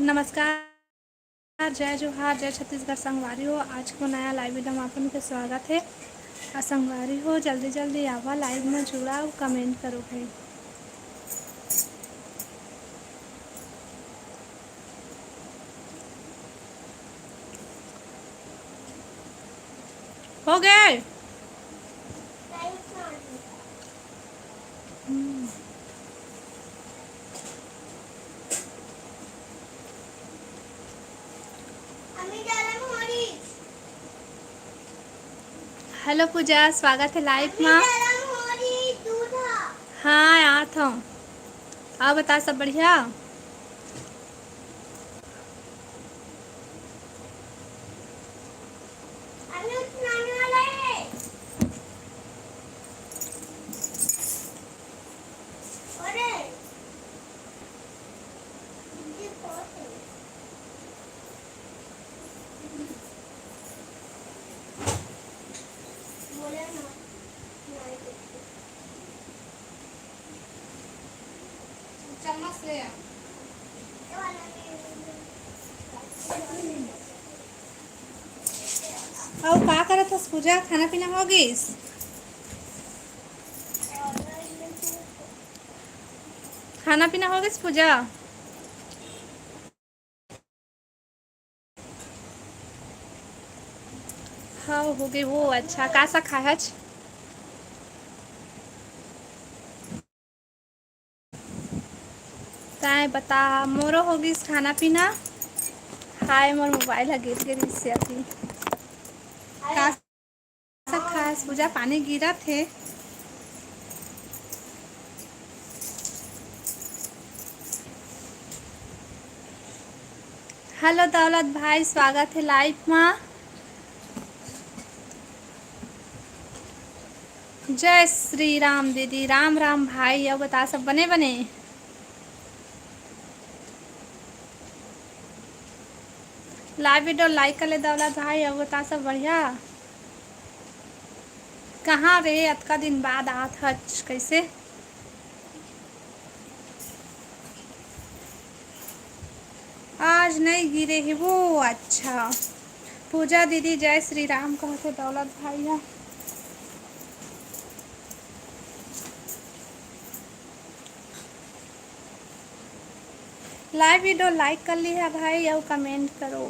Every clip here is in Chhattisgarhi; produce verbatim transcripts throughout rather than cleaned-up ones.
नमस्कार, जय जोहार, जय छत्तीसगढ़ संगवारी हो। आज को नया live video में आप मन के स्वागत हे। अउ संगवारी हो, जल्दी जल्दी आवा live में जुड़ा अउ comment करो भाई। हो गए। हम्म। Hello पूजा, स्वागत हे live मा। हाँ, आत हूँ। अउ बता, सब बढ़िया? चम्मच ले आ। अउ का करत हस पूजा? खाना पीना हो गिस? खाना पीना हो गिस पूजा? हाँ, हो गए वो। अच्छा, का सा खाए हच? तैं बता, मोरो हो गिस खाना पीना। हाय, मोर mobile ह गिर गे रिहिस हे अभी। का सा खास पूजा, पानी गिरत हे। Hello दौलत भाई, स्वागत हे live मा। जय श्री राम दीदी, राम राम भाई। अउ बता, सब बने बने? Live video like कर ले दौलत भाई। अउ बता, सब बढ़िया? कहाँ रे, अतका दिन बाद आत हच, कैसे? आज नहीं गिरे हे वो। अच्छा, पूजा दीदी जय श्री राम कहत हे दौलत भाई ह। Live video like कर लिहा भाई, अउ comment करो।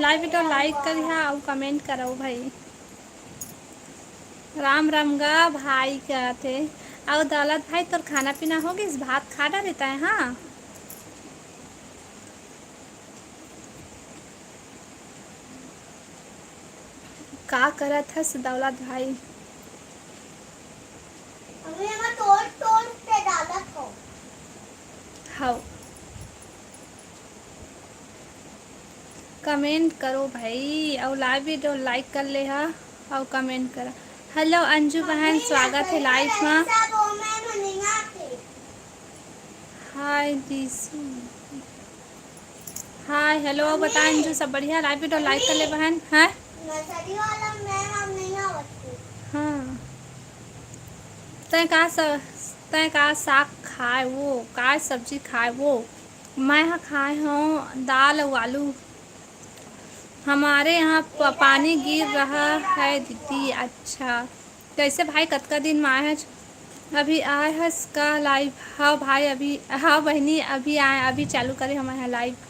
Live video like करिहा अउ comment करो भाई। राम राम गा भाई कहत हे। अउ दौलत भाई, तोर खाना पीना हो गिस? भात खा डारे तैं, हाँ? का करत हस दौलत भाई? मम्मी, एमा तोड़ तोड़ के डालत हो। हव। Comment करो भाई, अउ live video like कर ले हा, अउ comment करा। Hello अंजू बहन, स्वागत हे live मा। Hi रिशु। Hi, hello, बता अंजू, सब बढ़िया? Live video like कर ले बहन। हैं? नर्सरी वाला मैम अब नहीं आवत हे। हाँ। तैं का स-, तैं का साग खाए वो? का सब्जी खाए वो? मैं ह खाए हूँ दाल अउ आलू। हमारे यहाँ प-, पानी गिर रहा है दीदी। अच्छा, कैसे भाई, कतका दिन में आए हस? अभी आए हस का live? हाँ भाई, अभी, हाँ बहिनी, अभी आए, अभी चालू करे हमन ह live।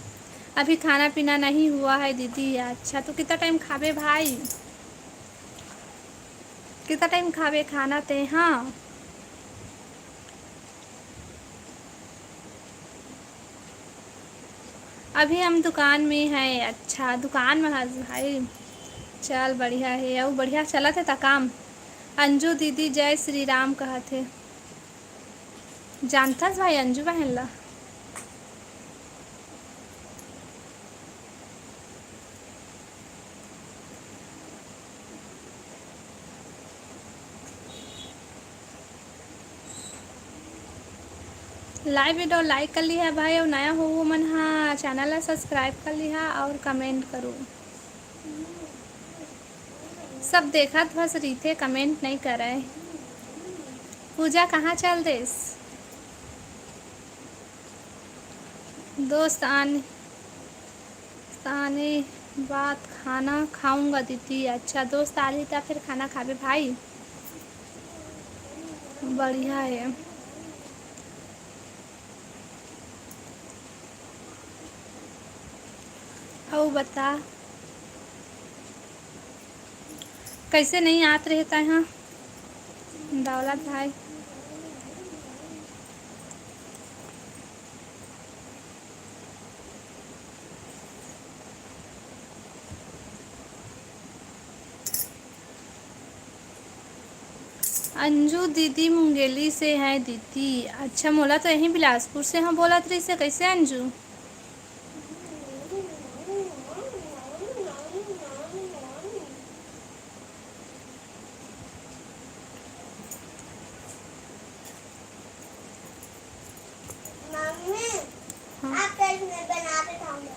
अभी खाना पीना नहीं हुआ है दीदी। अच्छा, तो कितना time खाबे भाई? कितना time खाबे खाना ते? हाँ, अभी हम दुकान में है। अच्छा, दुकान में हस भाई, चल बढ़िया हे। अउ बढ़िया चलत हे त काम। अंजू दीदी जय श्री राम कहत हे। जानथस भाई अंजू बहन ला? Live video like कर लिहा भाई, अउ नया हो वो मन हा channel ला subscribe कर लिहा अउ comment करो। सब देखत बस रहिथे, comment नइ करय। पूजा कहाँ चल देस? दोस्त आने, आने बाद खाना खाऊंगा दीदी। अच्छा, दोस्त आही त फिर खाना खाबे भाई। बढ़िया हे। अउ बता, कइसे नइ आत रहे तैं हा, दौलत भाई? अंजू दीदी मुंगेली से है दीदी। अच्छा, मोला तो यहीं बिलासपुर से ह बोलत रहिस हे। कइसे अंजू? मम्मी, हाँ। आप तो इसमें बना के खाऊंगा।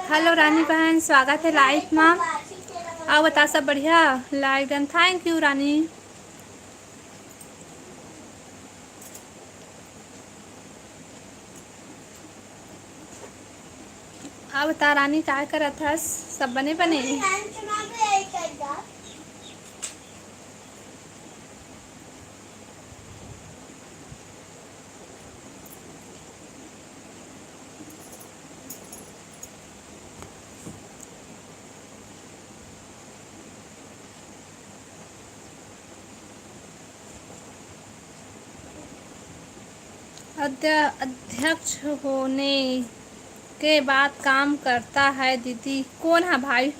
हेलो रानी बहन, स्वागत हे live मा। अउ बता, सब बढ़िया? Like done, thank you रानी। अउ बता रानी, काय करत हस? सब बने बने? अध्य-, अध्यक्ष होने के बाद काम करता है दीदी। कोन हा भाई?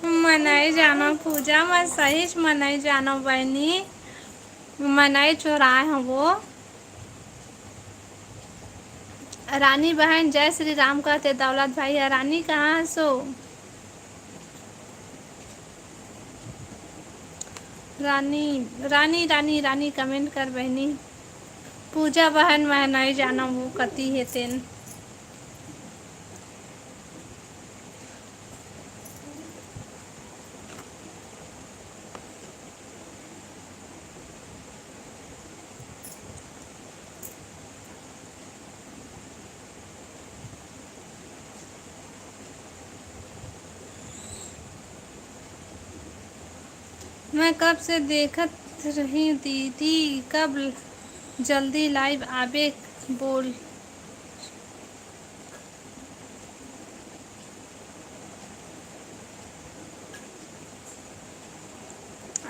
मैं नइ जानव पूजा, मैं सहीच मैं नइ जानव बहिनी, मैं नइ चोराय हवों। रानी बहन जय श्री राम कहथे दौलत भाई ह। रानी कहाँ हसो? रानी, रानी, रानी, रानी comment कर बहिनी। पूजा बहन मैं नइ जानव वो कती हे तेन। मैं कब से देखत रही दीदी, कब जल्दी live आबे बोल।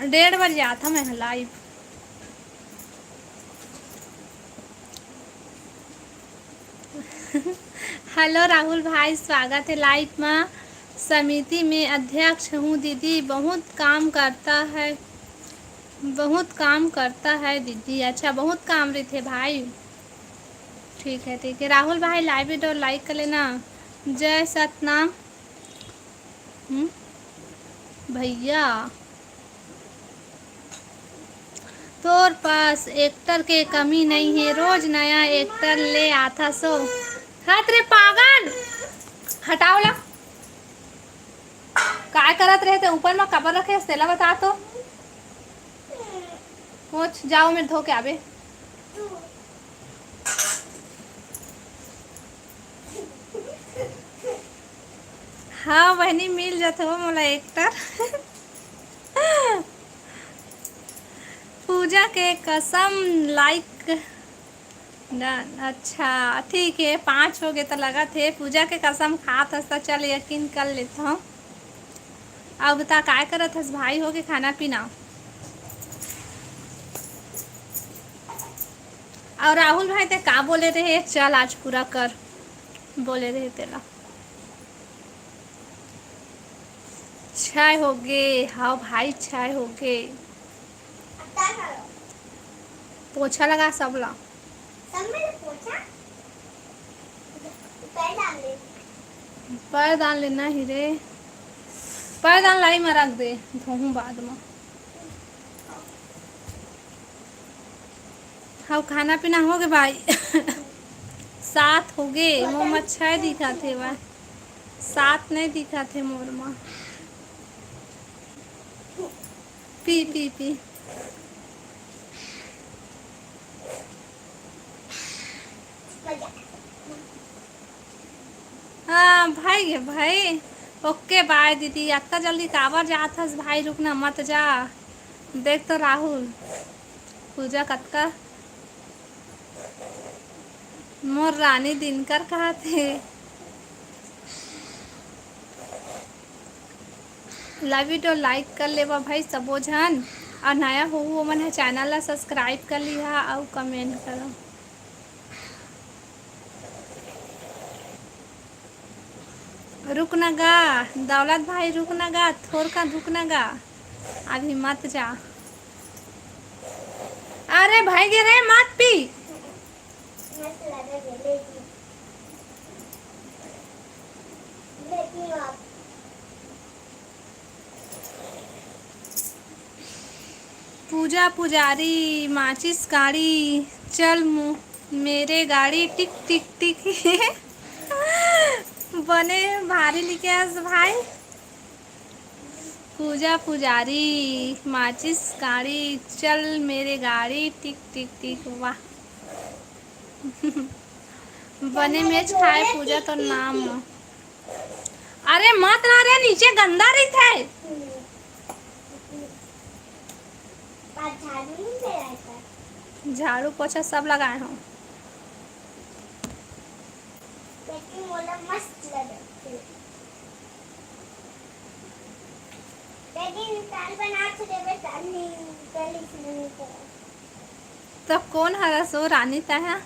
डेढ़ बजे आत हवं मैं live। हेलो राहुल भाई, स्वागत हे live मा। समिति में अध्यक्ष हूँ दीदी, बहुत काम करता है, बहुत काम करता है दीदी। अच्छा, बहुत काम रहिथे भाई। ठीक है, ठीक है राहुल भाई, live video like कर लेना। जय सतनाम। हम्म? भैया, तोर पास actor के कमी नइ हे, रोज नया actor ले आथस ओ। हट रे पागल, हटाव ला। काय करत रहे ते ऊपर म काबर रखे हस, तेला बता तो। पहुंच, जाओ मेर धो के आबे। हाँ बहिनी, मिल जाथे वो मोला actor। पूजा के कसम, like done। अच्छा, ठीक हे, पाँच होगे त लगत हे। पूजा के कसम खात हस त चल, यकीन कर लेथंव। अउ बता, काय करत हस भाई, होगे खाना पीना? अउ राहुल भाई, ते का बोले रहे? चल, आज पूरा कर, बोले रहे तेला। छय होगे, हाँ भाई, छय होगे। पोछा लगा सबला। सब में पोछा? पैर डाल ले। पैर डाल लेना ही रे। पैर डाल लाई में रख दे, धोहूं बाद में। हव, खाना पीना हो गे भाई? सात हो गे, मोर म छै दिखत हे भाई, सात नहीं दिखत हे मोर म। पी, पी, पी। हाँ भाई गे भाई, OK, bye दीदी। अतका जल्दी काबर जात हस भाई, रुक ना, मत जा। देख तो राहुल, पूजा कतका मोर रानी दिनकर कहत हे। Love you तो like कर लेवा भाई सबो झन, अउ नया होहू ओमन ह channel ला subscribe कर लिहा अउ comment करो। रुक ना गा, दौलत भाई, रुक ना गा, थोरकन रुक ना गा, अभी मत जा। अरे भाई गे रे, मत पी। पूजा पुजारी, माचिस गाड़ी, चल मु-, मेरे गाड़ी, टिक, टिक, टिक। बने भारी लिखे हस भाई। पूजा पुजारी, माचिस गाड़ी, चल मेरे गाड़ी, टिक, टिक, टिक। वाह। बने मेच खाए पूजा तोर नाम म। अरे मत ना रे, नीचे गंदा रहिथे। झाड़ू पोछा सब लगाए हंव। लेकिन मोला मस्त लगथे। लेकिन काल बना के देबे, काल नहीं, काल इसने नहीं करा। तब कोन हरस ओ रानी तैं ह?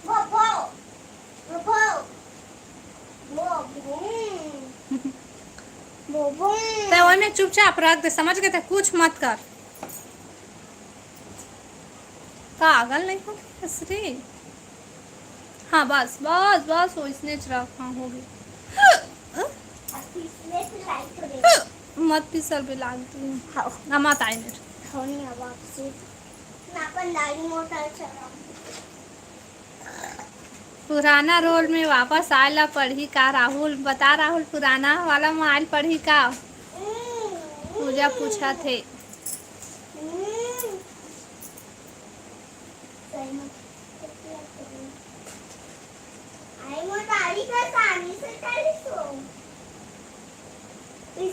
भो, भो। भो, भो। भो, भो। भो, भो। तैं ओमे चुपचाप रख दे, समझ गे? तैं कुछ मत कर। पागल नहीं हो गई हस रे? हाँ, बस, बस, बस, ओइसने च रख, हाँ, हो गई। अब पीसने से लाइट हो गई। मत पीसल बे, लाग तू। हाँ। ना, मत आए मेरे। हो नहीं, अब आपसे। मैं अपन दाढ़ी मोटा चलाऊँ। पुराना role में वापस आए ला पड़ही का राहुल? बता राहुल, पुराना वाला में आए ला पड़ही का? पूजा पूछत हे।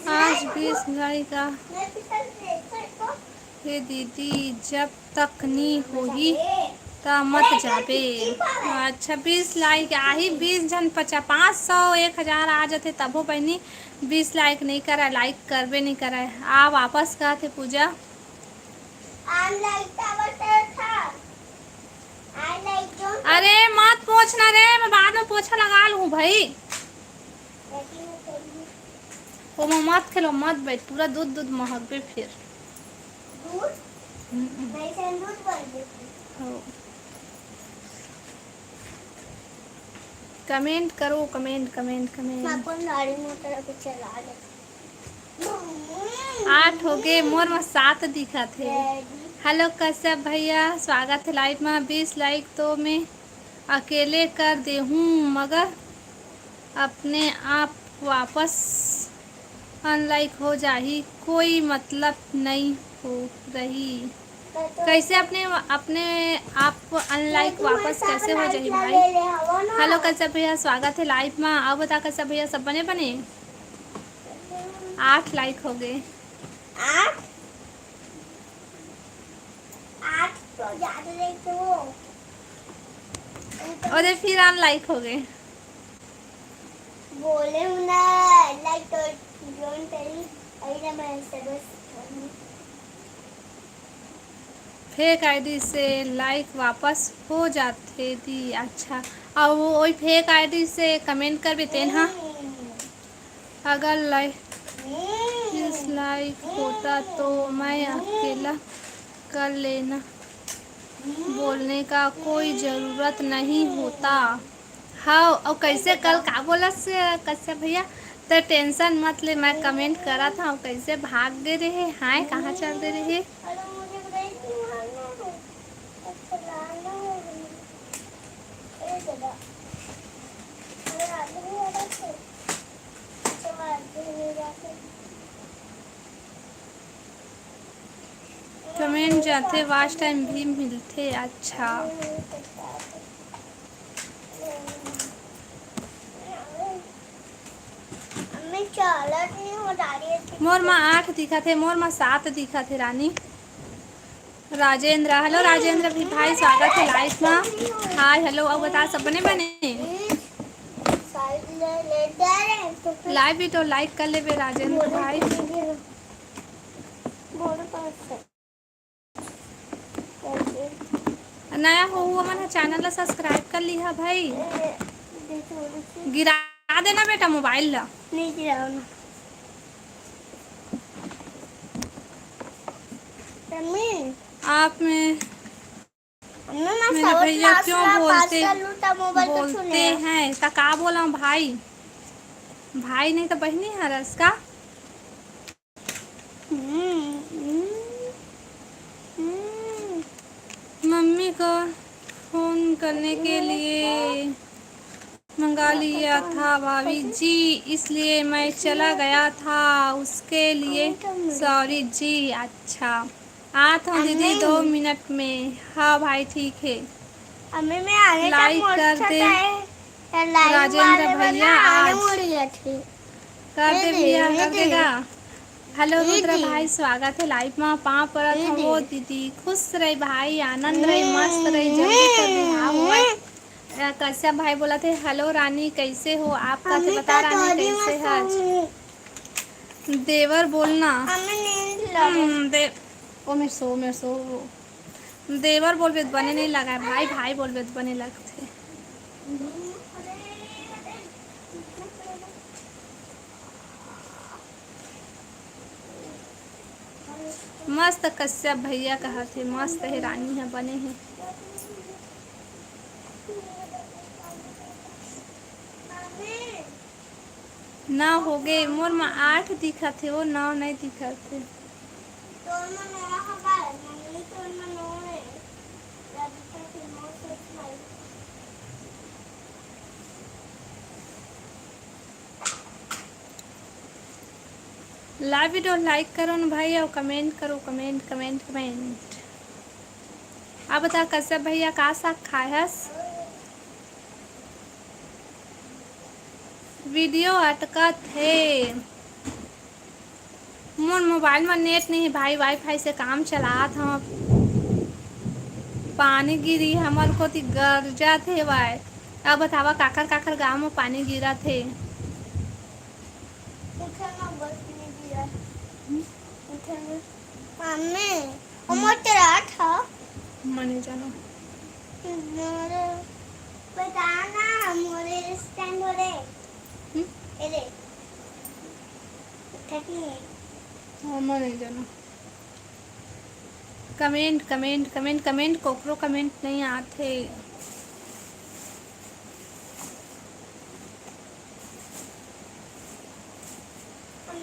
आज बीस गाड़ी का। हे दीदी, जब तक नी होही, त मत जाबे। अच्छा, बीस like आही, बीस झन पचा-, पाँच सौ, एक हजार आ जथे, तभो बहिनी, बीस like नहीं करय, like करबे नहीं करय। आ वापस कहत हे पूजा। अरे मत पोछना रे, मैं बाद में पोछा लगा लूँ भाई। ओमा मत खेलो, मत बैठ, पूरा दूध, दूध महकबे फिर। दूध? हम्म। वैसे दूध बन देती। हो। Comment करो, comment, comment, comment। मैं अपन गाड़ी मोटर अभी चला लेती। आठ हो गे, मोर म सात दिखत हे। Hello कश्यप भैया, स्वागत हे live म। बीस like तो मैं अकेले कर देहूँ, मगर अपने आप वापस unlike हो जाही, कोई मतलब नई हो रही। कैसे अपने, अपने आप unlike वापस कैसे हो जाही भाई? Hello कश्यप भैया, स्वागत हे live म। अउ बता कश्यप भैया, सब बने बने? आठ like हो गए। आठ? आठ तो ज्यादा नहीं तो। अरे फिर unlike हो गए। बोले हूँ ना, like तो join करी, अभी ना मैं सब। Fake ID से like वापस हो जाथे दी। अच्छा, अउ वो वही fake ID से comment करबे तेन हा। हम्म। अगर like, हम्म। Dislike होता तो मैं अकेला कर लेना, बोलने का कोई जरूरत नहीं होता। हाँ, अउ कैसे कल का बोलस कश्यप भैया, त tension मत ले, मैं comment करत हव, कइसे भाग गे रहे, हाय, कहाँ चल दे रहे? Comment जाथे, watch time भी मिलथे। अच्छा। मोर मा आठ दिखत हे, मोर मा सात दिखत हे रानी। राजेंद्र, hello राजेंद्र भी भाई, स्वागत हे live मा। Hi, hello, अउ बता सब बने बने? Live भी तो like कर लेबे राजेंद्र भाई। नया हो हुआ मन ह, channel ला subscribe कर लिहा भाई। गिरा देना बेटा mobile ला। नहीं गिराओ ना। मम्मी। आप में मम्मी, मैं मेरे भैया क्यों बोलते, बोलते हैं? त का बोला भाई? भाई नहीं तो बहनी हरस का? मम्मी को फोन करने के लिए मंगा लिया था भाभी जी, इसलिए मैं चला गया था, उसके लिए sorry जी। अच्छा, आत हूँ दीदी, दो मिनट में। हाँ भाई, ठीक है। अम्मी, मैं आने का like कर दे। राजेंद्र भैया आज कर दे भैया, कर देगा। Hello रुद्र भाई, स्वागत है live मा। पाँव परत हूँ वो दीदी, खुश रही भाई, आनंद रही, मस्त रही, जल्दी कर बिहाव होवय। अ, कश्यप भाई बोलत हे, "Hello रानी, कैसे हो?" आप का बता रानी, कैसे हस? देवर बोलना। हम्म, दे-, ओ मेरे सो, मेरे सो। देवर बोलबे त बने नहीं लगा है, भाई, भाई बोलबे त बने लगथे। मस्त कश्यप भैया कहत हे, मस्त हे रानी ह, बने हे। नौ हो गए, मोर म आठ दिखत हे, वो नौ नहीं दिखत हे। Live video like करो ना भाई, और comment करो, comment, comment, comment। अब बता कश्यप भैया का साग खाए हस? Video अटकत हे। मोर mobile म net नहीं हे भाई, WiFi से काम चलात हव। पानी गिरी हमर कोती गरजत हेवय। अब बतावा काखर काखर गांव म पानी गिरत हे। उठे ना बस नहीं गिरा। उठे ना। मम्मी, ओ मोर तेरा था। मने जानो। मोर, बता ना, मोरे stand हो रे। हम्म? ए रे। उठे नहीं है। हाँ, मने जानो। Comment, comment, comment, comment, कोकरो comment नहीं आथे।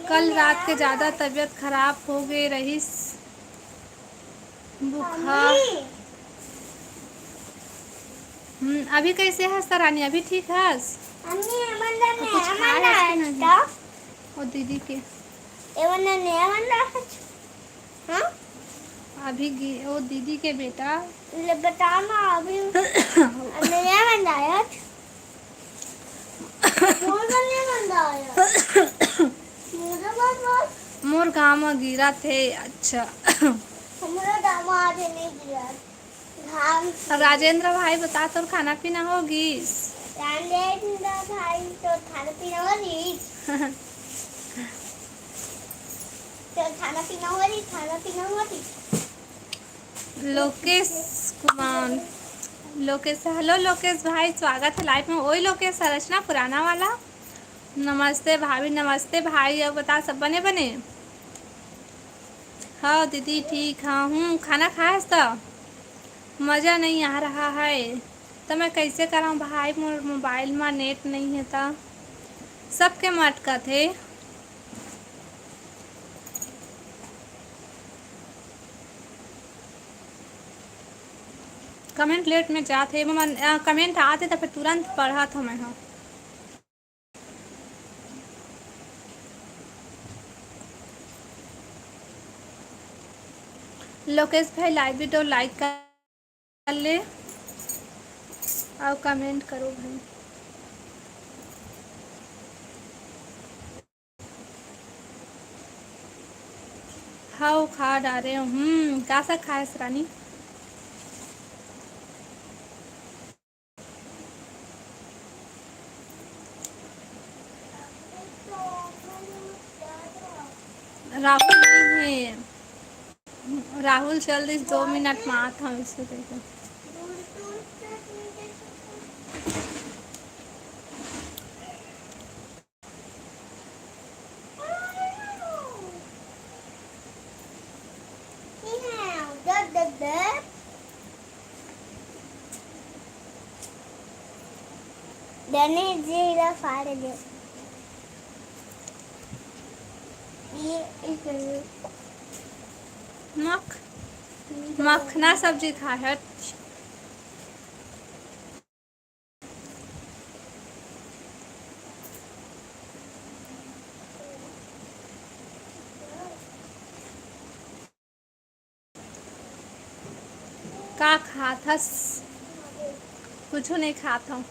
कल रात के ज्यादा तबीयत खराब हो गए रहिस, बुखार। मम्मी। हम्म, अभी कैसे हस रानी? अभी ठीक हस? मम्मी, हमन ला कुछ नया खाए हस कि मंगाए नहीं? ओ दीदी के। ए वाला नया मंगाए हस? हाँ? अभी गी-, ओ दीदी के बेटा। ले बता ना, अभी नया मंगाए हस? मोर गांव म गिरत हे। अच्छा। हमरो गांव म आज नहीं गिरत। घाम से। राजेंद्र भाई, बता, तोर खाना पीना हो गिस? राजेंद्र भाई, तोर खाना पीना हो गिस? तोर खाना पीना हो गिस? खाना पीना हो गिस? लोकेश कुमार, लोकेश, hello लोकेश भाई, स्वागत है live में। ओए लोकेश, संरचना पुराना वाला। नमस्ते भाभी, नमस्ते भाई। अब बता, सब बने बने? हाँ दीदी, ठीक हाँ हूँ। खाना खाए हस त? मज़ा नहीं आ रहा है। त मैं कैसे करंव भाई, मोर mobile मा net नहीं है त। सबके म अटकत हे। Comment late में जात हे, एमा, अ, comment आथे त फिर तुरंत पढ़त हंव मैं ह। लोकेश भाई, live video like कर ले अउ comment करो भाई। हव, खा डारे हंव। हम्म, का साग खाएस रानी? राहुल नहीं है। राहुल चल दिस, दो मिनट में आत हंव, इससे पहले। डने जीरा फाड़ दे। ये इस मख-, मखना सब्जी खाए हस। का खात हस? कुछु नहीं खात हंव।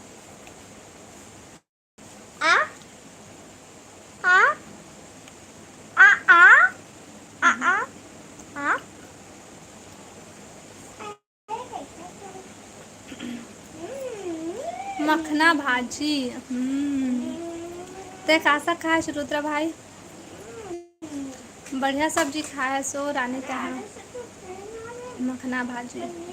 आ? आ? आ, आ? आ, आ? आ? मखना भाजी। हम्म। तैं का साग खाए हस रुद्रा भाई? बढ़िया सब्जी खाए हस ओ रानी तैं ह। मखना भाजी।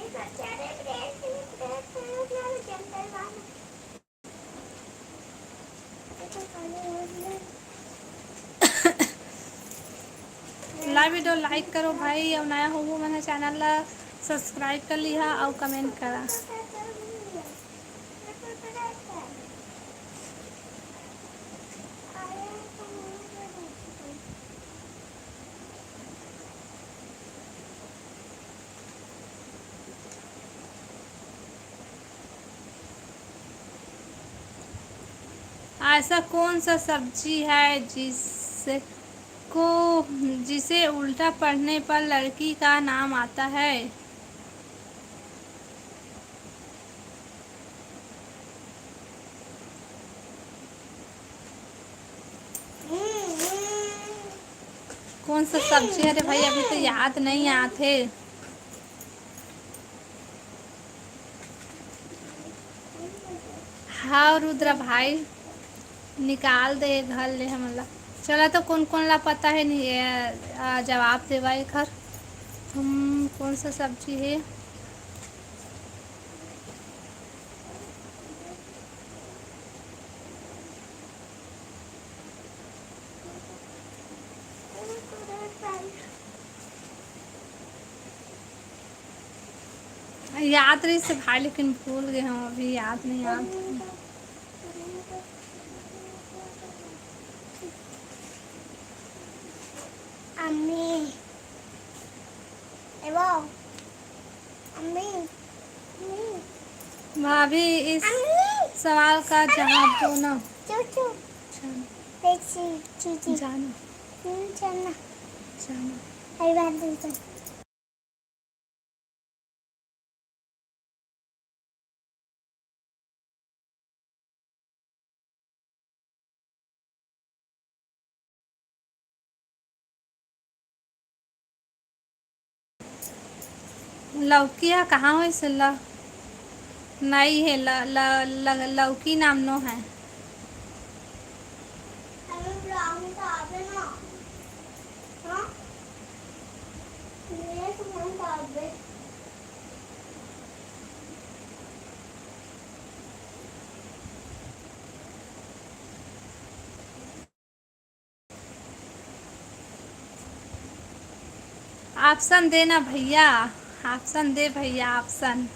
Live video like करो भाई, अउ नया होहू मन ह channel ला subscribe कर लिहा अउ comment करा। ऐसा कौन सा सब्जी है जिसको, जिसे उल्टा पढ़ने पर लड़की का नाम आता है? कौन सा सब्जी? अरे भाई, अभी तो याद नहीं आत हे। हाँ रुद्रा भाई, निकाल दे घर ले हमन ला। चला तो कोन कोन ला पता हे नहीं, आ, जवाब देवा एखर। हम कौन सा सब्जी हे? याद रहिस हे भाई, लेकिन भूल गे हंव, अभी याद नहीं आत। अम्मी, ए वो, अम्मी, अम्मी। भाभी, इस अम्मी। सवाल का जवाब दो ना। चू, चू। जानो। देखी, चू, चू। जानो। हम्म, जानो। जानो। अरे बात नहीं कर। लौकी ह कहाँ होइस? ल-, नई हे, ल-, ल-, ल-, लौकी नाम नो हे। Option दे ना भैया, option दे भैया, option।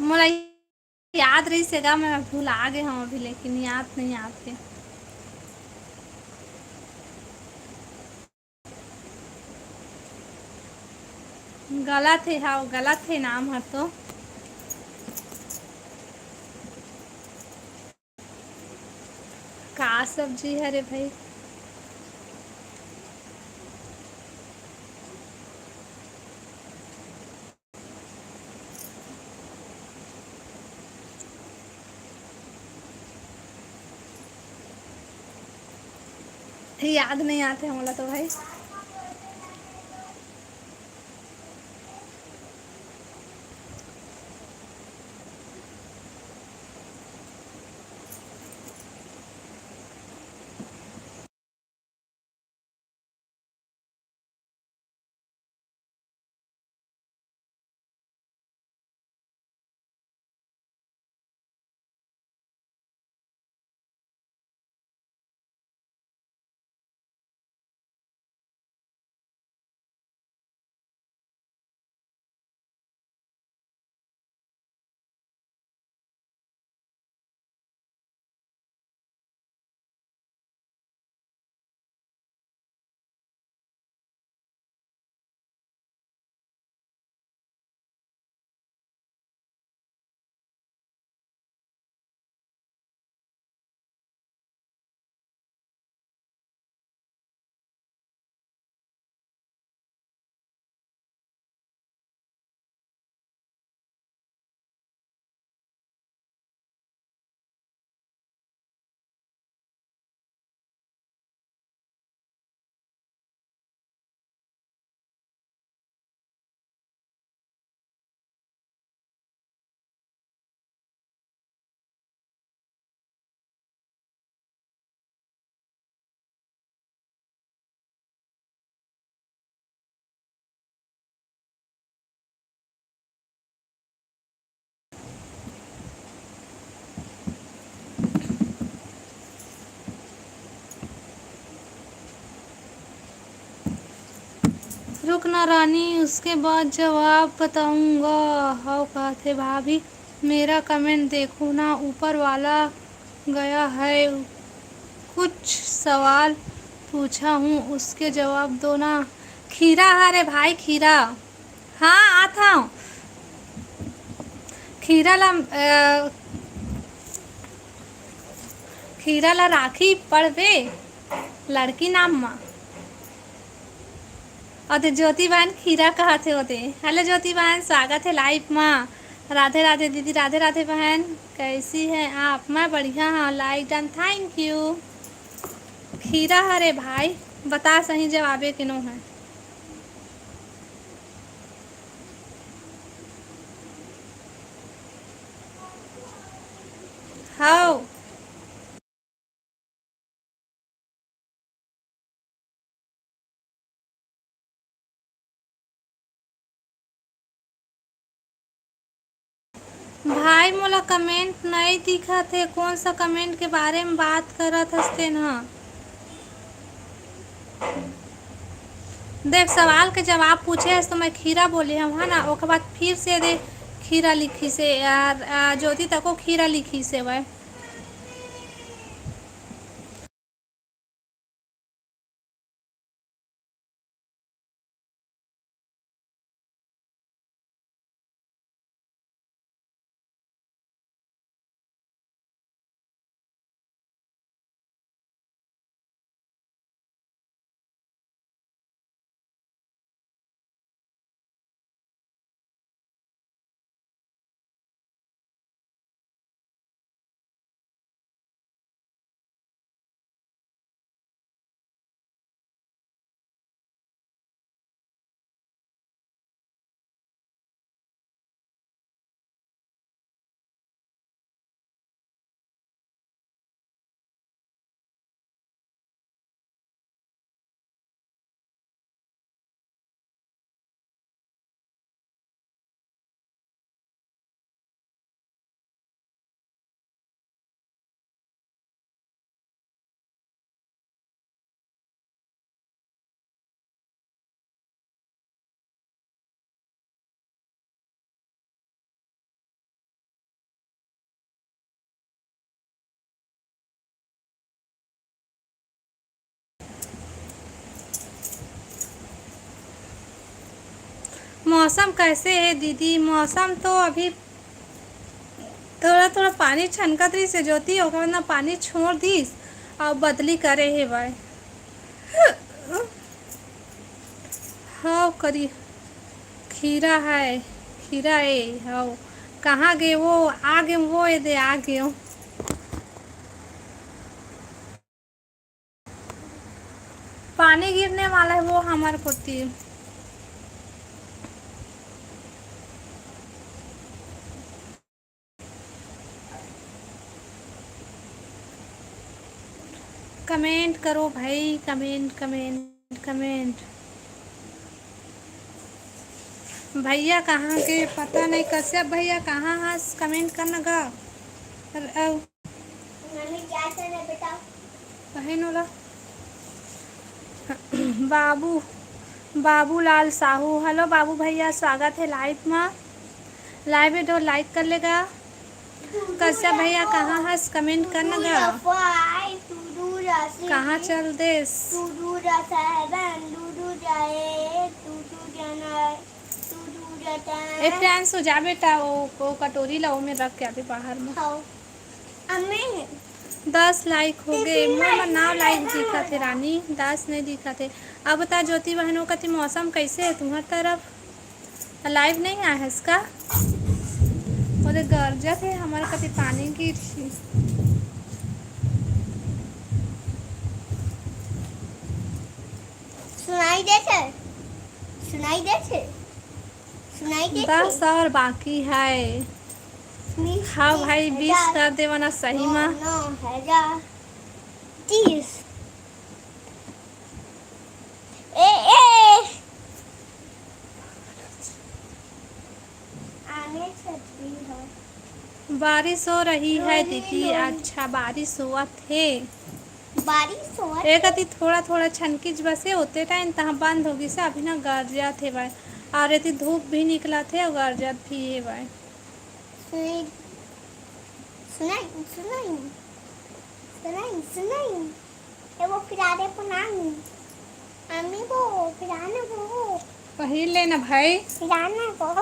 मोला याद रहिस हे गा, मैं भुला गे हंव अभी, लेकिन याद नहीं आत हे। गलत हे, हाँ, गलत हे नाम ह तो। का सब्जी हरे भाई? याद नहीं आते हमला तो भाई। रुकना रानी, उसके बाद जवाब बताऊंगा। हव कहथे भाभी, मेरा कमेंट देखो ना, ऊपर वाला गया है, कुछ सवाल पूछा हूँ, उसके जवाब दो ना। खीरा हरे भाई, खीरा। हाँ, आत हव। खीरा ला, अ, खीरा ला राखी पड़बे लड़की नाम मा। अउ ते ज्योति बहन खीरा कहत हे ओते। हेलो ज्योति बहन, स्वागत हे लाइव मा। राधे राधे दीदी, राधे राधे बहन, कैसी है आप? मैं बढ़िया हूँ, लाइक डन, थैंक यू। खीरा हरे भाई, बता सही जवाबे के नो है। हव। भाई मोला कमेंट नई दिखत हे, कौन सा कमेंट के बारे में बात करत हस तेन ह? देख, सवाल के जवाब पूछे हस तो मैं खीरा बोले हव, है ना? ओकर बाद फिर से दे खीरा लिखिस हे यार, आ, ज्योति तको खीरा लिखिस हे भाई। मौसम कैसे हे दीदी? मौसम तो अभी थोड़ा थोड़ा पानी छनकत रहिस हे ज्योति, ओकर बाद ना पानी छोड़ दिस अउ बदली करे हेवय। हव करी, खीरा है, खीरा ए, हव। कहाँ गे वो? आ गे वो, ए दे, आ गे वो। पानी गिरने वाला है वो हमारे कोती। कमेंट करो भाई, कमेंट, कमेंट, कमेंट। भैया कहाँ के पता नहीं, कश्यप भैया कहाँ हस, कमेंट करना गा। अउ मम्मी क्या चल रहा है बेटा? कहे नोला। बाबू, बाबूलाल साहू, हेलो बाबू भैया, स्वागत है लाइव में। लाइव में तो लाइक कर लेगा। कश्यप भैया कहाँ हस, कमेंट करना गा। कहाँ चल देस? ए प्रियांशु, जा बेटा, वो, वो कटोरी ला, ओमे रख के आबे बाहर में। हाँ। अम्मी। दस लाइक हो गए। मोर मन नौ लाइक दिखत हे रानी, दस नहीं दिखत हे। अब बता ज्योति बहन, वो कति मौसम कैसे है तुम्हार तरफ? लाइव नहीं आए हस का? ओदे गरजत हे, हमर कति पानी गिरही। सुनाई देथे? सुनाई देथे? सुनाई देथे? दस और बाकी है। हाँ भाई, बीस कर देवा ना सही मा। नौ हजार तीस। ए, ए। आने छतरी हो। बारिश हो रही है दीदी। अच्छा, बारिश होवत हे। बारिश होवत ए कति थोड़ा थोड़ा छनकिच बसे, ओते टाइम तहाँ बंद हो गिस, अभी ना गरजत हे भाई। और एती धूप भी निकलत हे और गरजत भी हे भाई। सुनाई, सुनाई, सुनाई, सुनाई, सुनाई। ए वो पिराने पुनानी। अम्मी वो पिराने वो। पहिर लेना भाई। पिराने वो।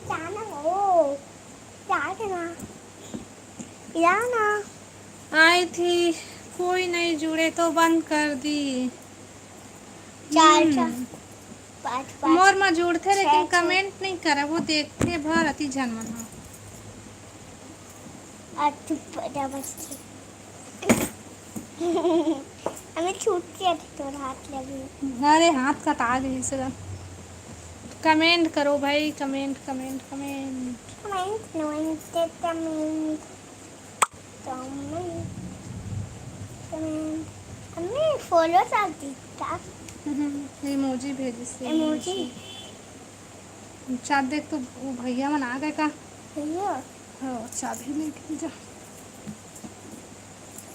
पिराने वो। पिराने ना। पिराना। आई थी, कोई नहीं जुड़े तो बंद कर दी। चार, हम्म। चार, पाँच, पाँच, मोर मा जुड़थे, लेकिन छह, छह। कमेंट नहीं करे, वो देखथे भर अति झन मन ह। आ, चुप, जा बस। हमें छूट गया था तोर हाथ लगी। अरे, हाथ कटा गई से। कमेंट करो भाई, comment, comment, comment. Comment, comment, comment. Comment, comment. हमें फॉलो कर दी का? हम्म, इमोजी भेजिस हे, इमोजी। इमोजी। चार देख तो वो भैया मन आ गए का? भैया? हाँ, चाबी लेके जा।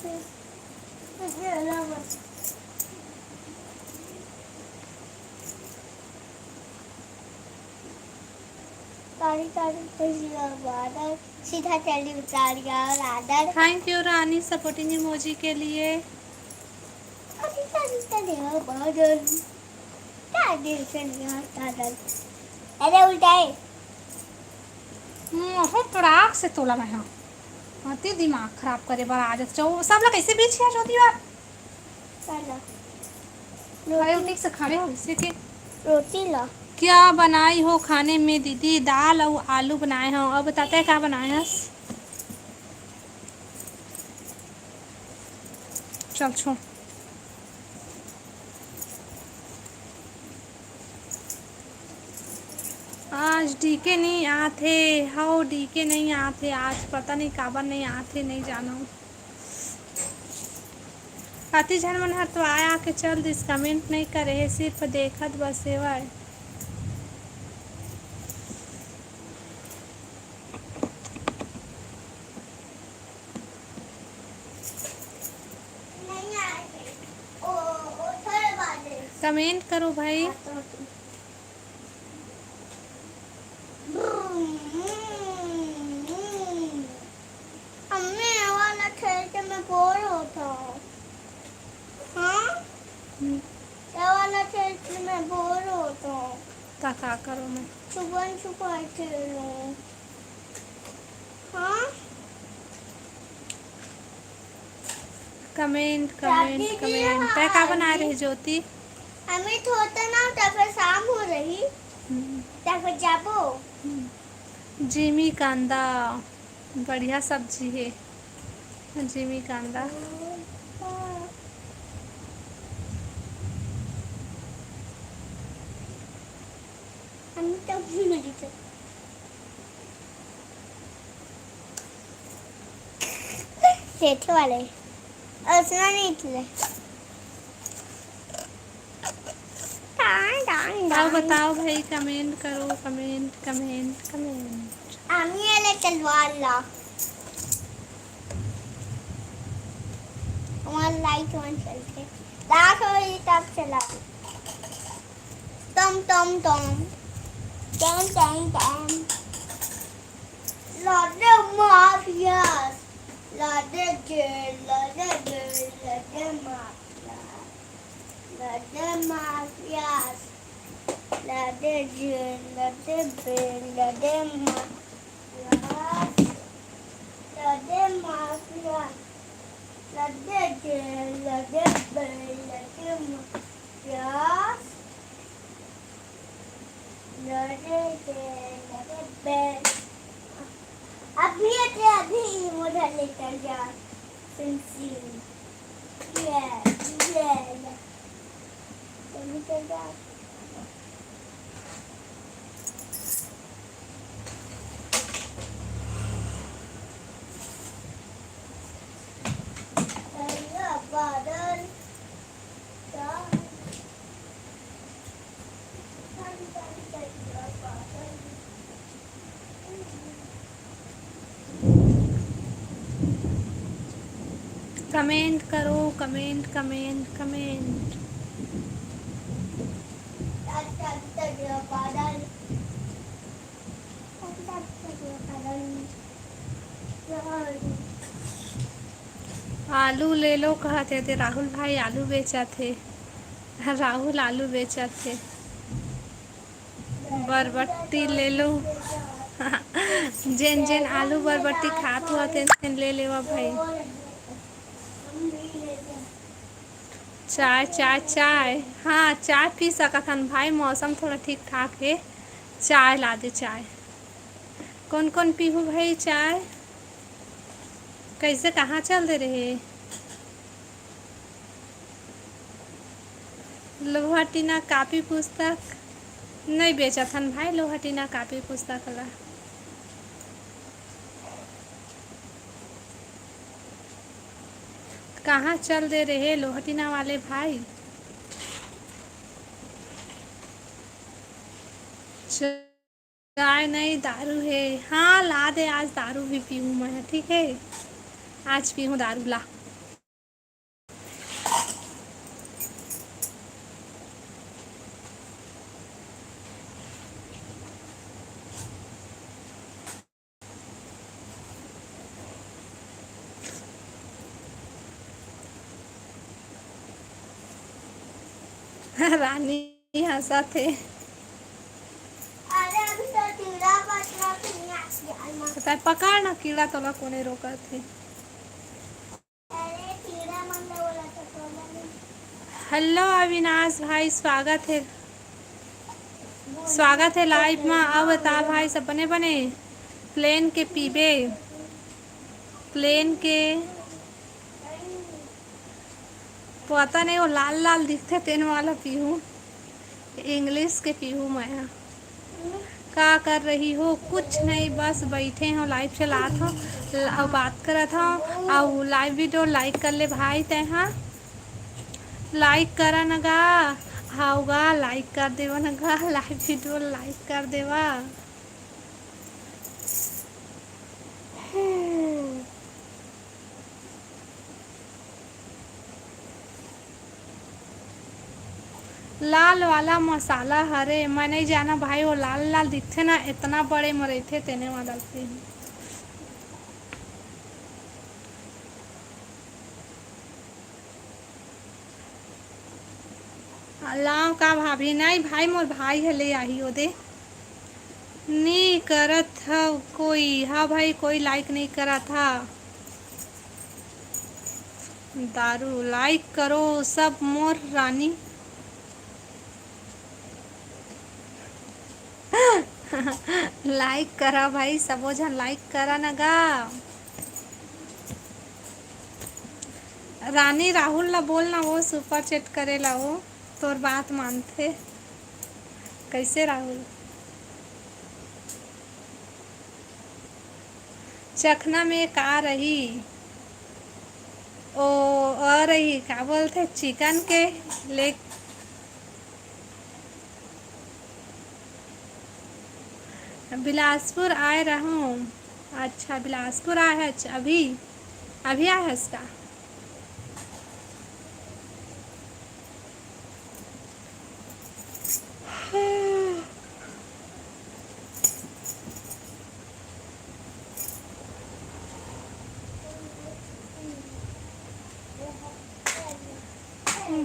हम्म। तारी तारी तो जीवा बादल, सीधा चली उतार गया और आदर। Thank you Rani, supporting emoji के लिए। तारी तारी तो जीवा बादल। का दिल से नहीं आता दल। अरे उल्टा है। हम्म, हो तोरा आँख से तोला मैं हाँ। अति दिमाग खराब करे बर आ जात चौ, सब ला कैसे बीच है ज्योति बार? चलो। अरे, रोटी। ठीक से खड़े हो, इसे के? रोटी ला। क्या बनाई हो खाने में दीदी? दाल अउ आलू बनाए हो। अब बताते हैं क्या बनाए हस? चल छोड़। आज डीके नहीं आथे, हव डीके नहीं आथे आज, पता नहीं काबर नहीं आथे, नहीं जानव। अति झन मन हर तो आय आके चल दिस, कमेंट नहीं करे हे, सिर्फ देखत बस हेवय। कमेंट करो भाई। अम्मी, ये वाला खेल के मैं बोर होता हूँ। हाँ? हम्म। ये वाला खेल के मैं बोर होता हूँ। त का करो मैं? छुपन छुपाई खेलूं। हाँ? Comment, comment, comment. तै का बनाए रहे ज्योति? हमें तो होता ना, तब फिर शाम हो रही। हम्म। तब फिर जाबो। हम्म। जिमी कांदा। बढ़िया सब्जी हे जिमी कांदा। सेठे वाले। असना नहीं थे। टान, टान, बताओ, टान। बताओ भाई, कमेंट करो, कमेंट, कमेंट, कमेंट। आमी वाले तलवार ला। हमारा लाइट वन चलते। रात होई तब चला। टम, टम, टम। टम, टम, टम। लड्डू माफियास। लड्डू जे, लड्डू जे, Laddu mafias. Lade mafias, lade jin, lade bin, lade mafias, lade mafias, lade jin, lade bin, lade mafias, lade jin, lade bin. अभी ये, अभी इमोट लेकर जा, सुन, सुन। ये, ये, ये। कमेंट करो, कमेंट, कमेंट, कमेंट। आलू ले लो कहत हे ते राहुल भाई, आलू बेचत हे। राहुल आलू बेचत हे। बरबट्टी ले लो। जेन जेन आलू बरबट्टी खात हुआ, तेन तेन ले लेवा भाई। चाय, चाय, चाय। हाँ, चाय पी सकत हन भाई, मौसम थोड़ा ठीक ठाक हे। चाय ला दे, चाय। कौन कौन पीहू भाई चाय? कैसे, कहाँ चल दे रहे? लोहा टीना कापी पुस्तक नहीं बेचत हन भाई, लोहा टीना कापी पुस्तक ला। कहाँ चल दे रहे लोहा टीना वाले भाई? चाय नहीं, दारू हे। हाँ, ला दे, आज दारू भी पीहूँ मैं, ठीक है? आज पीहूँ दारू, ला। रानी हंसत हे। अरे, अभी तो कीड़ा पकड़ा तो नहीं आती है, अलमा। पता है, पकड़ ना, कीड़ा तोला कोने रोकत हे। अरे, कीड़ा मन ला बोला था, तोला नहीं। हेलो अविनाश भाई, स्वागत है, स्वागत है लाइव में। अब बता भाई, सब बने बने? प्लेन के पीबे, प्लेन के पता नहीं, वो लाल लाल दिखथे, तेन वाला पीहूँ, इंग्लिश के पीहूँ मैं ह। का कर रही हो? कुछ नहीं, बस बैठे हो, लाइव चलात हो, ल-, अउ बात करत हो, अउ लाइव वीडियो लाइक कर ले भाई, तै हा लाइक करा न गा, हाउ गा, लाइक कर देवा न गा, लाइव वीडियो लाइक कर देवा। लाल वाला मसाला हरे, मैं नहीं जाना भाई, वो लाल लाल दिखथे ना, इतना बड़े में रहिथे, तेने वाला से ही। लाव का भाभी? नहीं भाई, मोर भाई ह ले आही ओदे। नी करत हव कोई? हाँ भाई, कोई like नहीं करत हा। दारू like करो सब मोर रानी। Like करा भाई, सबो झन like करा न गा। रानी राहुल ला बोल ना, वो super chat करे ला, वो तोर बात मानथे। कैसे राहुल? चखना में का रही? ओ, अ रही, का बोलथे, chicken के ले। बिलासपुर आए रहूं। अच्छा, बिलासपुर आए हच अभी? अभी आए हस का?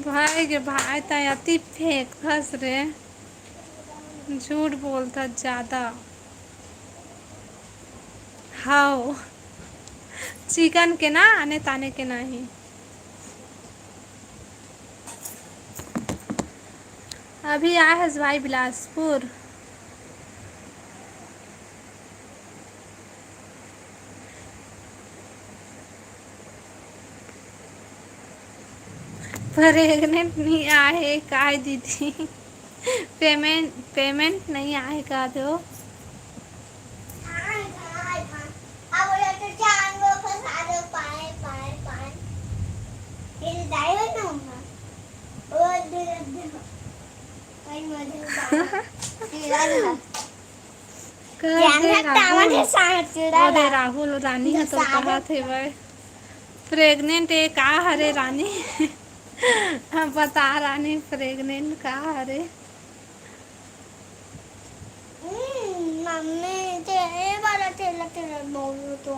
भाई के भाई, तैं अति फेंकथस रे, झूठ बोलथस ज्यादा। हाव, chicken के ना, आने ताने के नहीं। अभी आए हस भाई बिलासपुर। Pregnant नहीं आहे काय दीदी? Payment, payment नहीं आहे का दो? कर दे राहुल। अरे राहुल, रानी ह तो कहत हेवय, pregnant ए का हरे रानी? बता रानी, pregnant का हरे? हम्म, मम्मी, ते ए वाला तेला, तेला बोलो तो।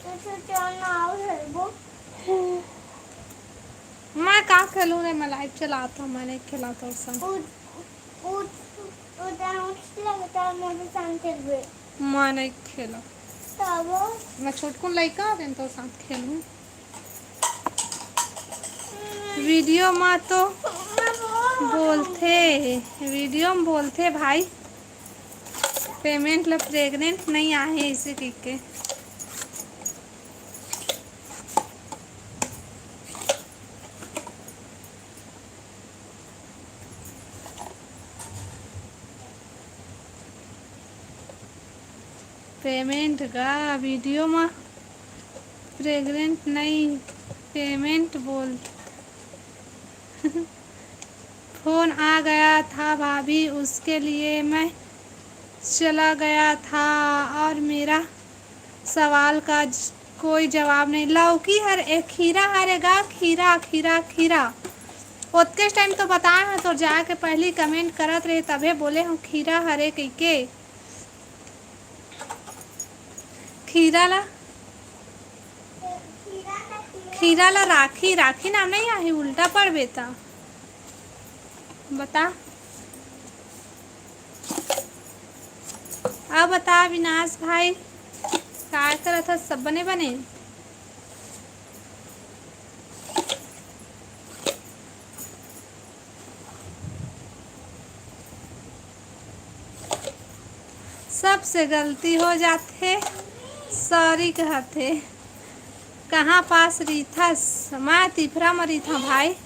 तो, तो, तो ना खेलबो। मैं का खेलूं रे, मैं live चलात हूं, मैं नहीं खेलात हूं सब। उठ, उठ, उठ, उठ, लगता है मुझे शांत खेलबे। मैं नहीं खेला। तब? मैं छोटकुन लइका हूं, तो साथ खेलूं। Video म तो बोलथे, video म बोलथे भाई, payment ला pregnant नहीं आहे, इसे कहिके। Payment गा video म pregnant नहीं, payment बोल। फोन आ गया था भाभी, उसके लिए मैं चला गया था और मेरा सवाल का ज-, कोई जवाब नहीं। लौकी हरे, खीरा हरे गा, खीरा, खीरा, खीरा। ओतकेच time तो बताए हंव, तोर जाके पहली comment करत रहे, तभे बोले हंव खीरा हरे कहिके। खीरा ला, खीरा ला राखी, राखी नाम नहीं आही, उल्टा पढ़बे त। बता। अब बता अविनाश भाई, का करत हस? सब बने बने? सबसे गलती हो जाथे, sorry कहथे। कहाँ पास रहिथस? मैं तिफरा म रहिथंव भाई।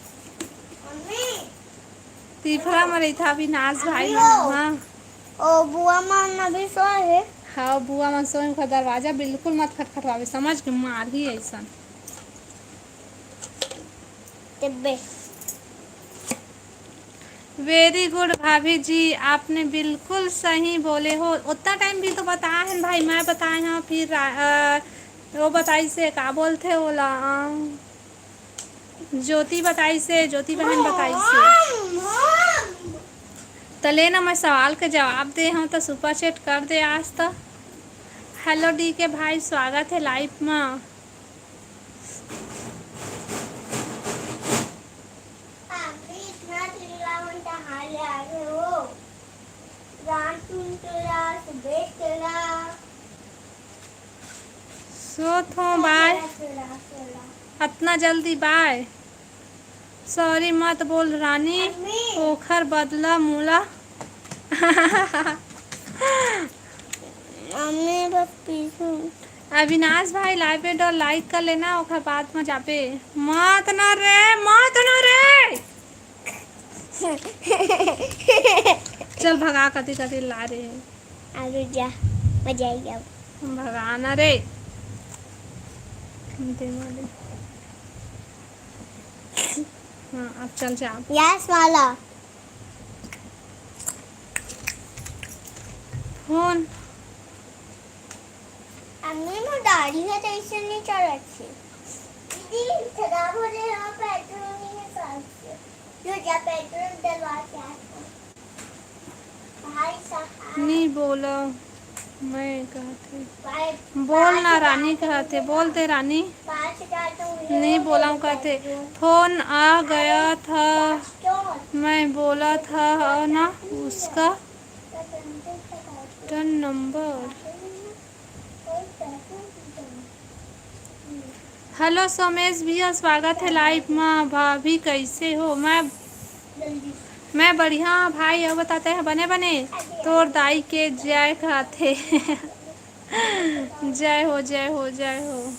तिफरा म रहिथंव अविनाश भाई। हाँ। ओ बुआ मन अभी सोए हे। हाँ, बुआ मन सोए, ओकर दरवाजा बिल्कुल मत खटखटवाबे, समझ के मारही अइसन। तेबे। Very good भाभी जी, आपने बिल्कुल सही बोले हो। उतना time भी तो बताए हन भाई, मैं बताए हंव, फिर रा-, अ, वो बताइसे, का बोलथे ओला, अ, ज्योति बताइसे, ज्योति बहन बताइसे। त ले ना, मैं सवाल के जवाब दे हंव, त super chat कर दे आज त। Hello D K भाई, स्वागत हे live म। सुन तोला, सुबह तोला। सोत हों, बाय। तोला, तोला, तोला। अतना जल्दी बाय? सॉरी मत बोल रानी, मम्मी। ओखर बदला मोला। मम्मी, बस पीछू। अविनाश भाई, लाइव पे डर लाइक कर लेना, ओखर बाद में जाबे। मत ना रे, मत ना रे। चल भगा, कति कति ला रहे हैं। अरे जा, मजा आएगा अब। भगाना रे। दे मारे। हाँ, अब चल जा। यस वाला। फोन। अम्मी, मोर दाढ़ी ह तो ऐसे नहीं चलत हे। दीदी, खराब हो जाए, वहाँ पेट्रोल नहीं है, साथ से। जो जा पेट्रोल डलवा के आता हूँ। भाई साहब। नी बोला, मैं कहते। भाई, बोल ना पाँच रानी हजार कहते, बोल दे रानी। पाँच हजार तो हुए नी हो बोला गए कहते। पेट्रोल। फोन आ गया था, क्यों? मैं बोला था ना उसका। Turn number. हेलो सोमेश भैया, स्वागत है लाइव मा। भाभी कैसे हो? मैं, मैं बढ़िया भाई, अउ बताते हैं बने बने। तोर दाई के जय कहते। जय हो, जय हो, जय हो।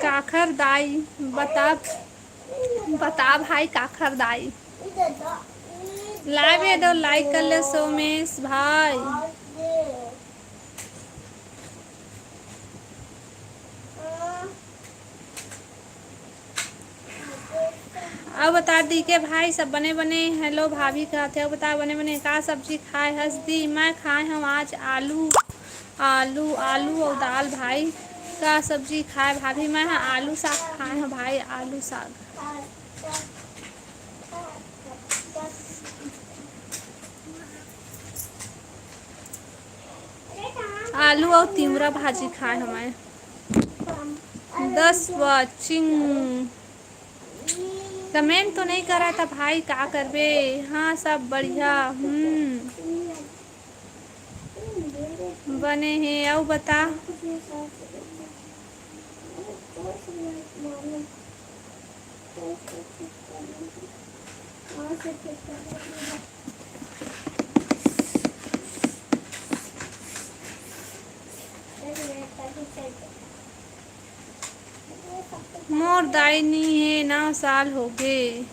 काखर दाई, बता, बता भाई काखर दाई। लाइव हे तो लाइक कर ले सोमेश भाई। अउ बता दी के भाई सब बने बने। हेलो भाभी कहते, अउ बता बने बने का सब्जी खाए हस दी? मैं खाए हूँ आज आलू, आलू, आलू अउ दाल भाई। का सब्जी खाए भाभी? मैं ह आलू साग खाए हूँ भाई, आलू साग। आलू अउ तिवरा भाजी खाए हमारे। दस watching। कमेंट तो नहीं करा था भाई, का करबे? हाँ, सब बढ़िया। हम्म, बने हे। अउ बता। मोर दाई नी हे, नौ साल होगे।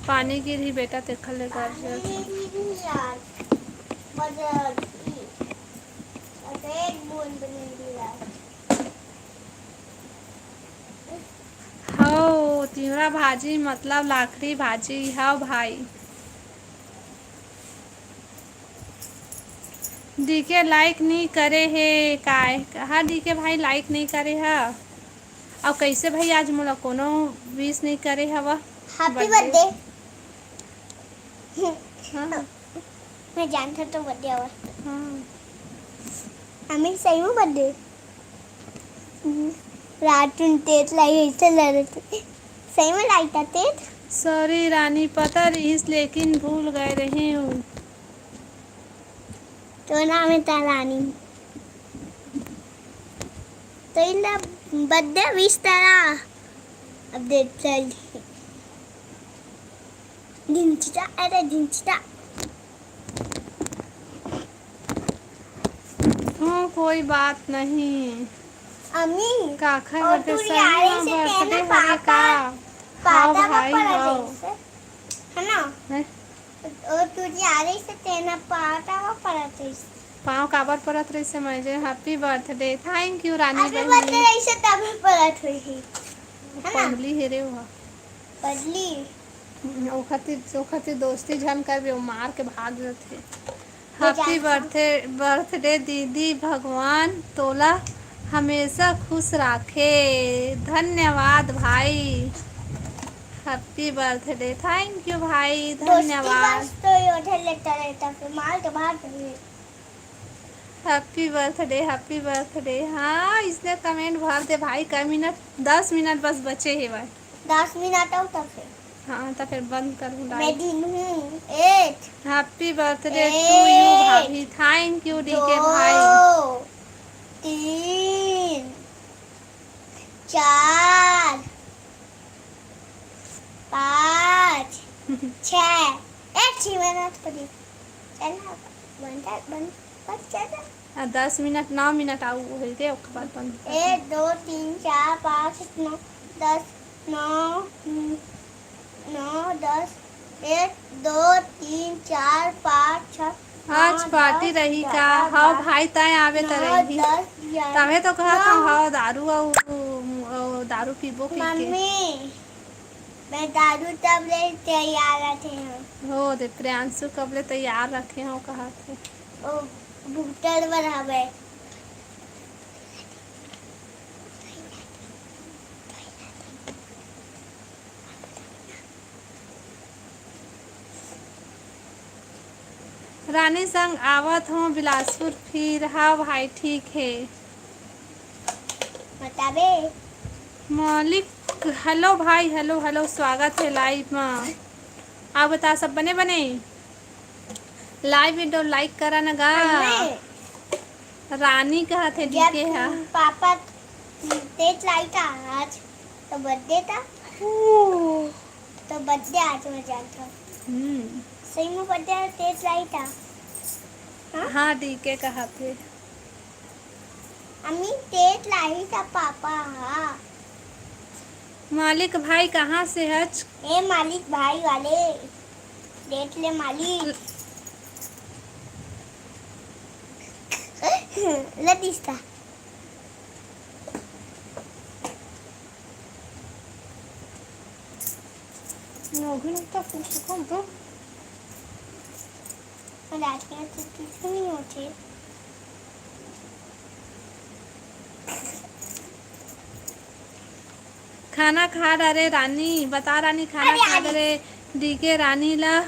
पानी गिरही बेटा, तेखर ले गरजत हे। हव, तिवरा भाजी मतलब लाखड़ी भाजी। हव भाई। डीके लाइक नी करे हे काय? कहा डीके भाई लाइक नी करे ह? अउ कैसे भाई आज मोला कोनो विश नी करे हव? Happy birthday। हाँ। मैं जानता तो बर्थडे आवा। हाँ। हमें सही में बर्थडे। रात में तेत लाई ऐसे लड़ते। सही में लाई था तेत? सॉरी रानी, पता रहिस लेकिन भूल गए रहे हूँ। तो नाम है ता रानी। तो इला बर्थडे विश तारा। अब देख चल। दिनचिता, अरे दिनचिता। हाँ, कोई बात नहीं। अम्मी, काखर और बर्थडे? तू सही यारी में से बर्थडे तेना हरे पापा, का? पापा हाँ भाई, पड़ा हाँ। जैसे, है ना? हैं? और तू यारी से तेना पापा पड़ा जैसे। पाँव काबर परत रहिसे मैं जे? Happy birthday। Thank you रानी बहिनी। Happy birthday रहिसे तभी परत होही। है ना? पगली हे रे ओहा। पगली। ओखर ती, ओखर ती दोस्ती झन करबे, ओ मार के भाग जथे। Happy birthday, birthday दीदी, भगवान तोला हमेशा खुश राखे। धन्यवाद भाई। Happy birthday, thank you भाई, दोस्ती धन्यवाद। बस तो ये उठे लेता रहता, फिर मार के भाग गए। Happy birthday, happy birthday। हाँ, इसने comment भर दे भाई, कई मिनट, दस मिनट बस बचे हे भाई। दस मिनट हो तो फिर। हाँ, तो फिर बंद करूँ मैं live। दिन हूँ एक। Happy birthday to you एक, भाभी, thank you D K भाई। दो, तीन, चार, पाँच, छः। एक ही मिनट पड़ी। चल ना, बंद कर, बंद कर, चल ना। आ, दस मिनट, नौ मिनट आऊ होई दे, ओकर बाद बंद कर। एक, दो, तीन, चार, पाँच, नौ, दस, नौ, हम्म, नौ, दस, एक, दो, तीन, चार, पाँच, छः, आज नौ, party दस, रही का? ग्यारह, हव बारह, भाई, तैं आवे त नौ, रही। दस, ग्यारह, तभे तो कहत हव, नौ। हव, दारू अउ, अउ दारू पीबो कहिके। मम्मी, मैं दारू तब ले तैयार रखे हूँ। हो दे, प्रियांशु कब ले तैयार रखे हव कहत हे। ओ, भुगतड़ बर हवे। रानी संग आवत हों बिलासपुर फिर। हाँ भाई, ठीक हे। बताबे। मौलिक, hello भाई, hello, hello, स्वागत हे live मा। अउ बता, सब बने बने? Live video like करा न गा। हम्मे। रानी कहत हे जब D K हा। पापा तेज लाई था आज, तो birthday था। ओ। तो birthday आज मैं जानता हूँ। हम्म। सही में birthday आज तेज लाई था। हाँ? हाँ, D K कहत हे। अम्मी, तेज लाई था पापा हा। मालिक भाई कहाँ से हच? ए मालिक भाई वाले, देख ले मालिक। लदिस्ता। नोगी नहीं तो कुछ कम तो। रात में तो कुछ नहीं होते। खाना खा डारे रानी, बता रानी, खाना अरे, खा अरे। डारे, D K रानी ला,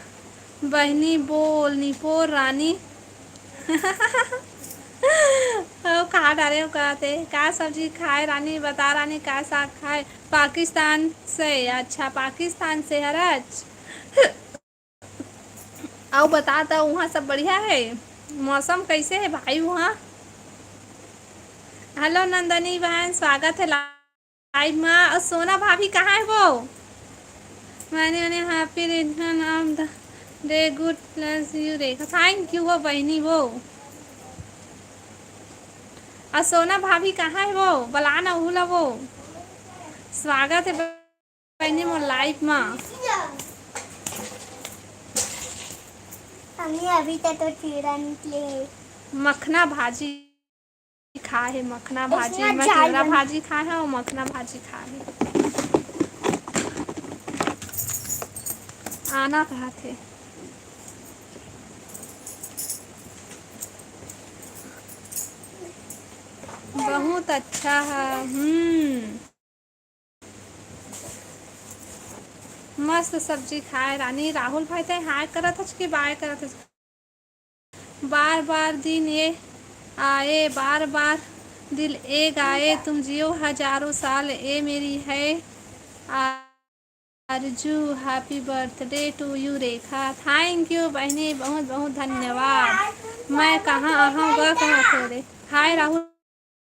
बहिनी बोल, निपोर रानी। अउ खा डारे हो कहते, का सब्जी खाए रानी, बता रानी, का साग खाए? पाकिस्तान से, अच्छा, पाकिस्तान से हरच। अउ बता त, उहाँ सब बढ़िया हे? मौसम कइसे हे भाई उहाँ? Hello नंदनी बहन, स्वागत हे live मा। अउ सोना भाभी कहाँ हे वो? मैंने, मैंने happy return of the day, good bless you Rekha. Thank you वो बहिनी वो। अउ सोना भाभी कहाँ हे वो? बला ना उहू ला वो। स्वागत हे बहिनी मोर live मा। अम्मी, अभी तक तो चूड़ा निकले हे। मखना भाजी खाए हे, मखना भाजी। मैं चूड़ा भाजी खाए हव अउ मखना भाजी खाए हे। आना कहत हे। बहुत अच्छा हे। हम्म। मस्त सब्जी खाए रानी। राहुल भाई, तैं hi करत हच कि bye करत हच? बार बार दिन ये आए, बार बार दिल ए गाए, तुम जियो हजारों साल, ए मेरी है आरजू। Happy birthday to you Rekha. Thank you बहिनी, बहुत बहुत धन्यवाद। मैं कहाँ अहूँ गा कहत हो रे। Hi राहुल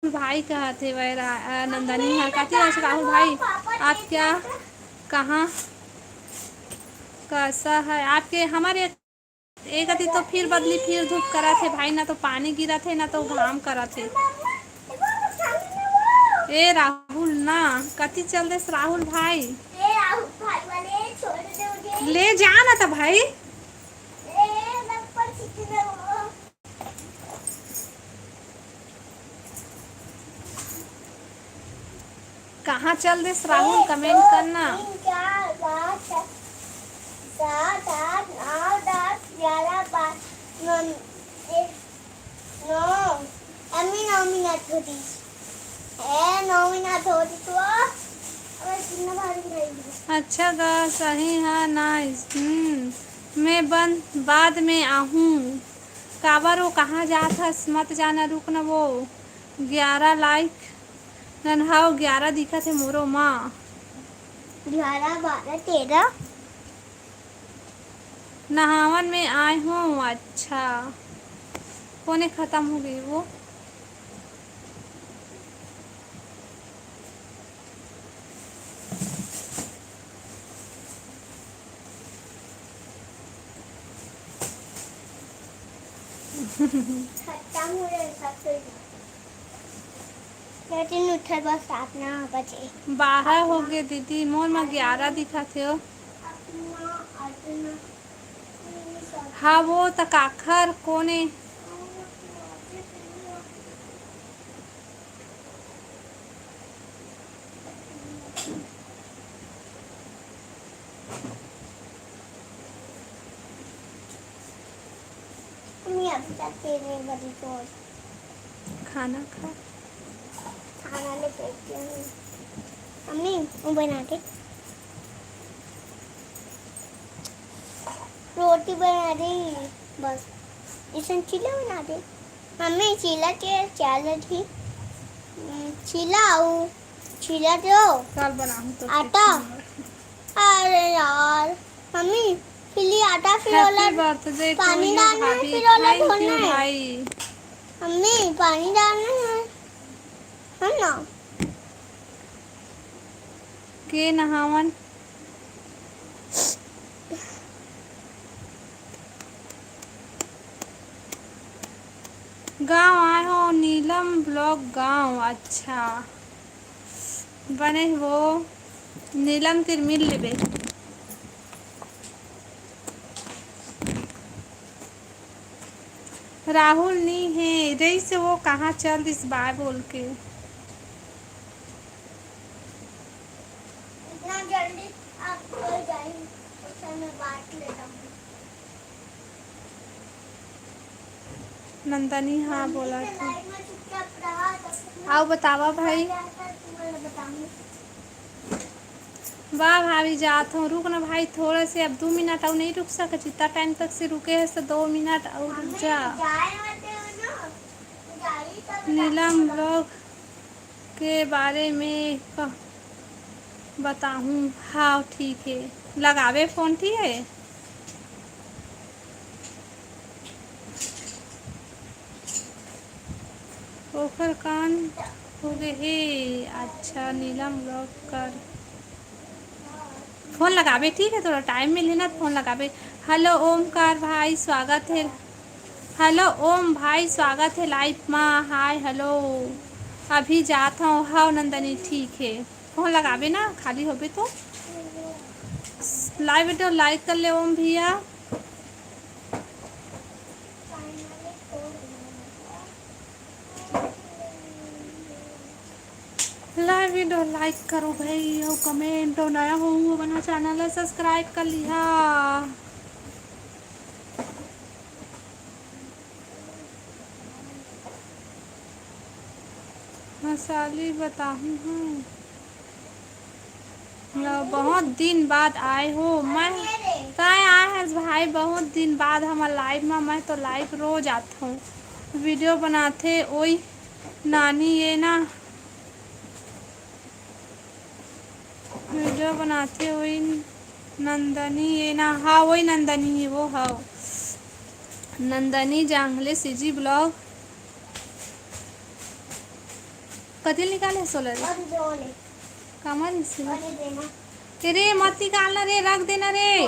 भाई कहत हे वै रा-, अ, नंदनी हा। कथी बात राहुल भाई, आप क्या, कहाँ, कैसा है आपके, हमर एक, एक अति तो फिर बदली, फिर धूप करत हे भाई, ना तो पानी गिरत हे, ना तो घाम करत हे। ए राहुल ना, कथी चल देस राहुल भाई? ले जा ना त भाई। कहाँ चल देस राहुल? एक, comment दो, करना। तीन, चार, पाँच, छः, सात, आठ, नौ, दस, ग्यारह, बारह, नौ, एक, नौ। अम्मी, नौ मिनट होती। ए, नौ मिनट होती तो। अच्छा गा, सही हा, nice। हम्म, मैं बन-, बाद में आहूँ। काबर ओ कहाँ जात हस? मत जाना, रुक न वो। ग्यारह like नन हाव, ग्यारह दिखत हे मोरो मा। ग्यारह, बारह, तेरह। नहावन में आए हों, अच्छा। कोने खत्म हो गई वो? खत्म हो गए सब कुछ। लेकिन उठे बस सात ना बजे। बारह हो गए दीदी, मोर मा ग्यारह दिखत हे ओ। हाँ, वो त काखर कोने। मम्मी, अभी तक तेरे बड़ी चोट। खाना खा। खाना ले बैठी हूँ। मम्मी, वो बना दे। रोटी बना दे, बस। इसन चीला बना दे। मम्मी, चीला के चावल थी। हम्म, चीला आऊ, चीला दो। कल बनाऊँ तो आटा। अरे यार, मम्मी, फिर ये आटा, फिर ओला Happy birthday to पानी you, डालना है, भाभी। फिर ओला Thank धोना you, है। भाई। मम्मी, पानी डालना है, है ना? के नहावन? गाँव आए हो, नीलम vlog गाँव, अच्छा। बने वो नीलम तिर मिल लेबे। राहुल नी हे, रईस वो कहाँ चल दिस bye बोल के। इतना जल्दी आप कोई जाए, उस समय बात लेता हूँ। नंदनी, हाँ, बोला था। आऊ बतावा भाई। वाह भाभी, जात हूँ। रुक ना भाई, थोड़ा से, अब दो मिनट अउ नहीं रुक सकत। जितना टाइम तक से रुके है, तो दो मिनट अउ रुक जा। नीलम vlog के बारे में क-, बताहूँ। हाँ, ठीक है, लगाबे फोन, ठीक है। ओखर कान हो गे हे। अच्छा, नीलम vlog कर। फोन लगाबे, ठीक है, थोड़ा टाइम मिलही ना, फोन लगाबे। हेलो ओमकार भाई, स्वागत है। हेलो ओम भाई, स्वागत है लाइव मा। हाय, हेलो। अभी जात हूँ। हाँ नंदनी, ठीक है, फोन लगाबे ना, खाली होबे तो। लाइव video like कर ले ओम भैया। लाइव video like करो भाई, अउ comment, अउ नया हो, वो बना channel ला subscribe कर लिहा। मसाली बताहूँ हूँ। लो, बहुत दिन बाद आए हो। मैं, काय आए हस भाई, बहुत दिन बाद हमर लाइव मा। मैं तो लाइव रोज आत हूँ, वीडियो बनाथे ओई नानी ये ना, वीडियो बनाथे ओई नंदनी ये ना। हाँ, ओई नंदनी ही वो, हाँ, नंदनी जांगले सीजी vlog। कतिल निकाले सोलर? कामन से। अरे देना। तेरे मत निकालना रे, रख देना रे।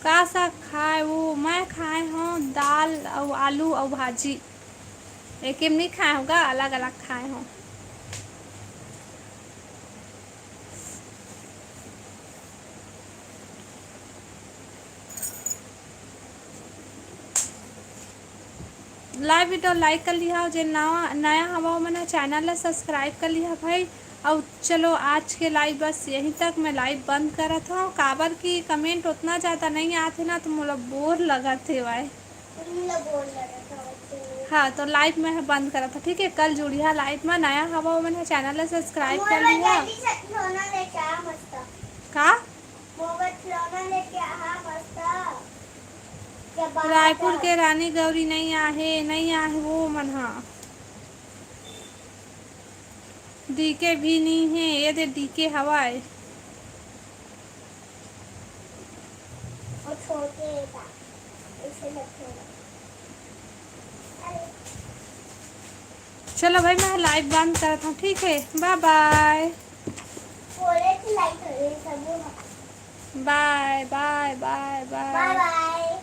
का साग खाए वो? मैं खाए हूँ दाल अउ आलू अउ भाजी। एके में नहीं खाए होगा, अलग-अलग खाए हों। Live video like कर लिहा, जे नवा, नया हवा, ओमन ह channel ला subscribe कर लिहा भाई। अउ चलो, आज के लाइव बस यहीं तक। मैं लाइव बंद करत हव, काबर कि कमेंट उतना ज़्यादा नहीं आथे ना, तो मोला बोर लगत हे भाई। हाँ, तो लाइव मैं ह बंद करत हव, ठीक है। कल जुड़िहा लाइव में, नया हवा मन ह चैनल ला सब्सक्राइब कर लिहा। का? रायपुर के रानी गौरी नहीं आहे, नहीं आहे वो मन ह। डीके भी नहीं है, ये दे डीके हवाए। चलो भाई, मैं लाइव बंद करत हव, ठीक है, बाय बाय। बाय बाय बाय बाय।